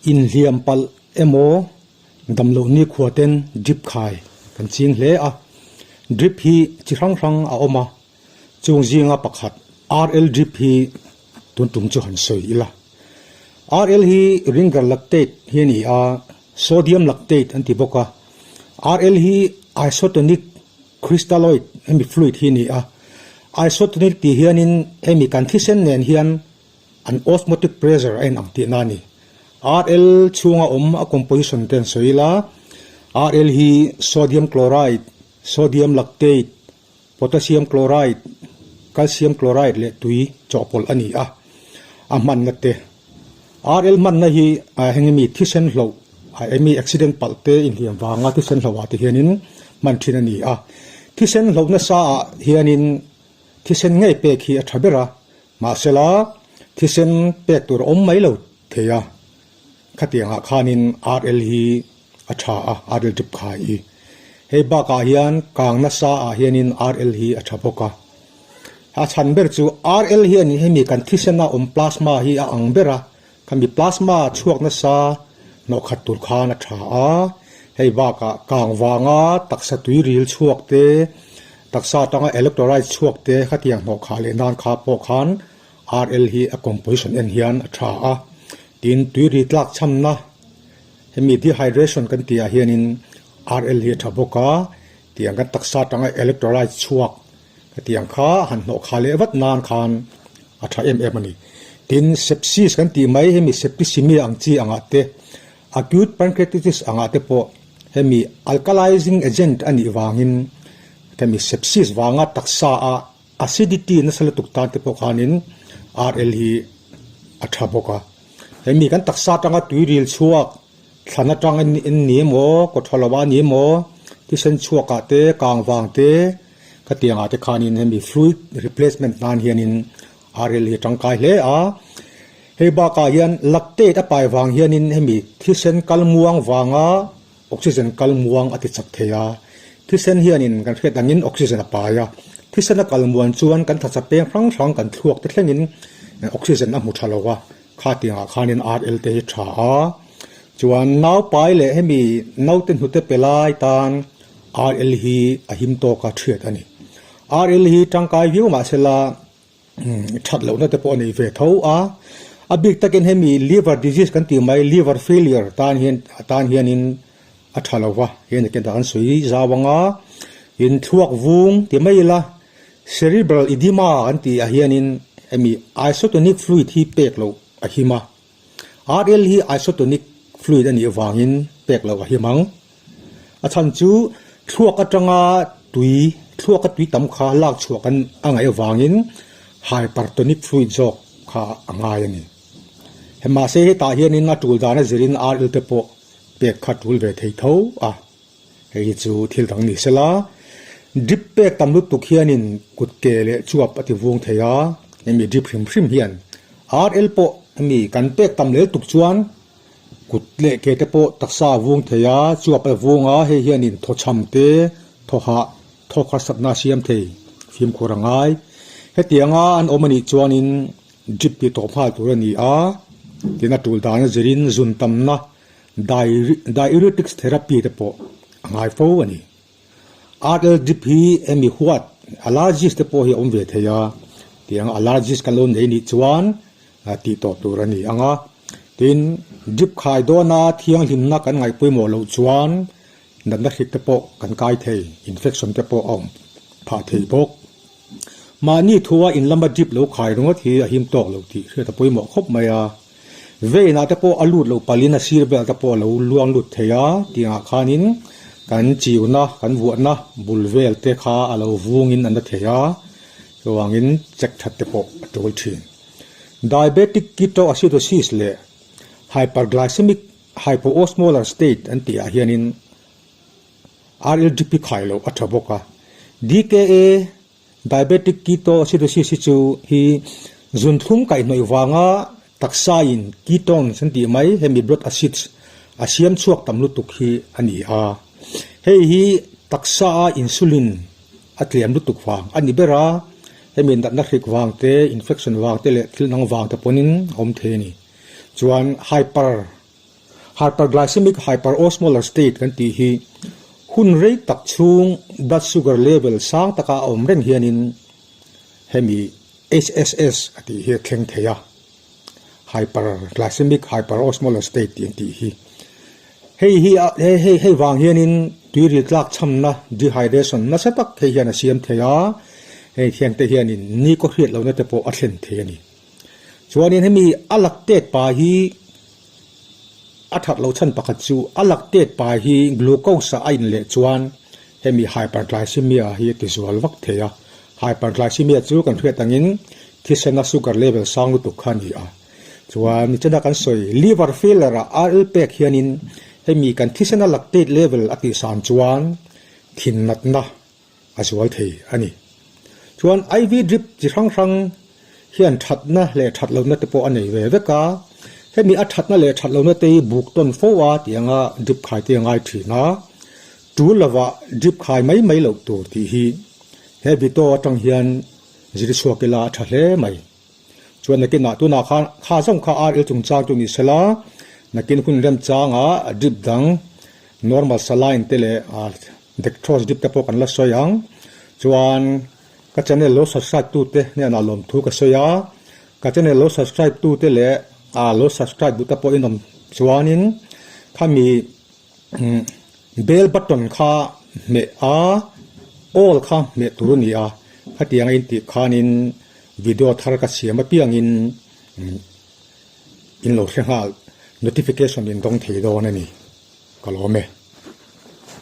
Inhliam palh emaw damloh nikhua ten drip khai kan ching hle a. Drip hi chi hrang hrang a awm a, chung zinga pakhat RL drip hi tun tum chu han sawi ila. RL hi Ringer lactate hi a ni a, sodium lactate an ti bawk a. RL hi isotonic crystalloid hemi fluid hi a ni a. Isotonic tih hianin hemi kan thisen nen hian An osmotic pressure a inang tihna a ni. RL chhunga awm a composition te an sawi ila, RL hi sodium chloride, sodium lactate, potassium chloride, calcium chloride leh tui chawhpawlh a ni a, a hmanna te. RL hmanna hi heng emi thisen hloh, emi accident palh te inhliam vanga thisen hloh ah te hianin hman thin a ni a. Thisen hloh nasa ah hianin thisen ngei pek hi a tha ber a, Mahsela, thisen pek tur a awm mai lo thei a, khatiangah khanin RL hi a tha a, RL drip khai hi. Hei bakah hian kang nasa ah hianin RL hi a tha bawk a. A chhan ber chu RL hian hemi kan thisena awm plasma hi a ang ber a, khami plasma chhuak nasa hnawh khat tur khan a tha a. Hei bakah kang vanga taksa tui ril chhuak te, Taksa atanga electrolyte chhuak te khatiang hnawh khah leh nan kha pawh khan RL hi a composition en hian a tha a. Tin, tui ri tlak chhamna hemi dehydration kan tih ah hianin RL hi a tha bawk a, tiang kan taksa atanga electrolyte chhuak khatiang kha han hnawh khah leh vat nan khan a tha em em a ni. Tin, sepsis kan tih mai hemi septicemia ang chi angah te Acute pancreatitis angah te pawh hemi alkalizing agent a nih vangin hemi sepsis vanga taksa a acidity nasa lutuk tan te pawh khanin RL hi a tha bawk a. Hemi kan taksa atanga tuiril chhuak thlan atang in ni emaw kawtha lo a ni emaw thisen chhuak ah te kang vang te khatiang ah te khanin hemi fluid replacement nan hianin RL hi a tangkai hle a. Hei bakah hian lactate a pai vang hianin hemi thisen kal muang vanga oxygen kal muang a ti chak thei a. Thisen hianin kan hriat angin oxygen a pai a. Thisen a kal muan chuan kan thacha peng hrang hrang kan thluak te thlengin oxygen a hmu tha lo a. Kha tiangah khanin RL te hi tha a. Chuan naupai leh hemi naute hnute pe lai tan RL hi a him tawka thiat a ni. RL hi tangkai viau mahsela that lohna te pawh a nei ve tho a. A bik takin hemi liver disease kan tih mai liver failure tan hian tan hianin a tha lo va, hei ni ken an sawi zau ang a. In thluak vung ti mai ila cerebral edema kan tih ah hianin hemi isotonic fluid hi pek loh a him a. RL hi isotonic fluid a nih vangin pek loh a him ang. A chhan chu thluak atanga tui, thluaka tui tam kha lak chhuah kan a ngaih avangin hypertonic fluid zawk kha a ngai a ni. Mahse hetah hianin a tul dan a zirin RL te pawh pek kha tul ve thei tho a, hei hi chu thil dang ni sela. Drip pek tam lutuk hianin kut ke leh chuap a ti vung thei a, hemi drip hrim hrim hian RL pawh hemi kan pek tam lel tuk chuan Kut leh ke te pawh taksa a vung thei a, chuap a vung a, hei hianin thawchham te, thawhah thawk harsatna a siam thei fimkhur a ngai. Hetianga an awm a nih chuanin drip tih tawp nghal tur a ni a, tin a tul dan a zirin zun tamna diuretics therapy te pawh a ngai fo a ni. RL drip hi hemi huat allergies te pawh hi a awm ve thei a, tiang allergies kan lo nei nih chuan tih tawh tur a ni ang a. Tin, drip khai dawna thianghlimna kan ngaih pawimawh loh chuan natna hrik te pawh kan kai thei, infection te pawh a awm phah thei bawk. Mahni thua in lama drip lo khai ringawt hi a him tawk lo tih hriat a pawimawh khawp mai a. Vein ah te pawh a lut loh palin a sir vel te pawh a lo luang lut thei a, tiangah khanin kan chiuna, kan vuahna bul vel te kha a lo vungin an la thei a, chuvangin check that te pawh a tul thin. Diabetic ketoacidosis leh hyperglycemic hypoosmolar state an tih ah hianin RLGP khai loh a tha bawk a. DKA, diabetic ketoacidosis hi chu hi zunthlum kaihhnawih vanga taksa in ketones an tih mai hemi blood acids a siam chhuak tam lutuk hi a ni a. Hei hi taksa a insulin a tlem lutuk vang a ni ber a, hemi natna hrik vang te, infection vang te leh thil dang vang te pawhin a awm thei a ni. Chuan hyper. Hyperglycemic hyperosmolar state kan tih hi hun rei tak chhung blood sugar level sang taka a awm reng hianin hemi HSS a tih hi a thleng thei a, hyperglycemic hyperosmolar state tih an tih hi. Hei hi a hei hei hei vang hianin tuiril tlak chhamna dehydration nasa tak hei hian a siam thei a, hei thiangte hianin ni kaw hriat lohna te pawh a thlen thei a ni. Chuanin hemi a lactate pa hi a that loh chhan pakhat chu a lactate pa hi glucose ah a in leh chuan hemi hyperglycemia hi a ti zual vak thei a. Hyperglycemia chu kan hriat angin thisena sugar level sang lutuk kha a ni a. Chuan nichina kan sawi liver failure ah RL pek hianin hemi kan thisena lactate level a tihsan chuan thin natna a zual thei a ni. Chuan IV drip chi hrang hrang hian thatna leh that lohna te pawh a nei ve vek a, hemi a thatna leh that lohna te hi buk tawn fo a tih anga drip khai te a ngai thin a, tul lovah drip khai mai mai loh tur tih hi he video atang hian zir chhuak ila a tha hle mai. Chuan nakinah tunah khan kha zawng kha RL chungchang chu ni sela, nakin hun remchangah drip dang normal saline te leh Dextrose dip te pawh kan la sawi ang. Chuan ka channel lo subscribe tu te hnenah lawmthu ka sawi a, ka channel lo subscribe tu te leh ah lo subscribe duh te pawh in awm chuanin khami bell button kha hmeh a all kha hmeh tur a ni a, khatiang a intih khanin video thar ka siam apiangin in lo hre nghal notification in dawng thei dawn a ni ka lawm e.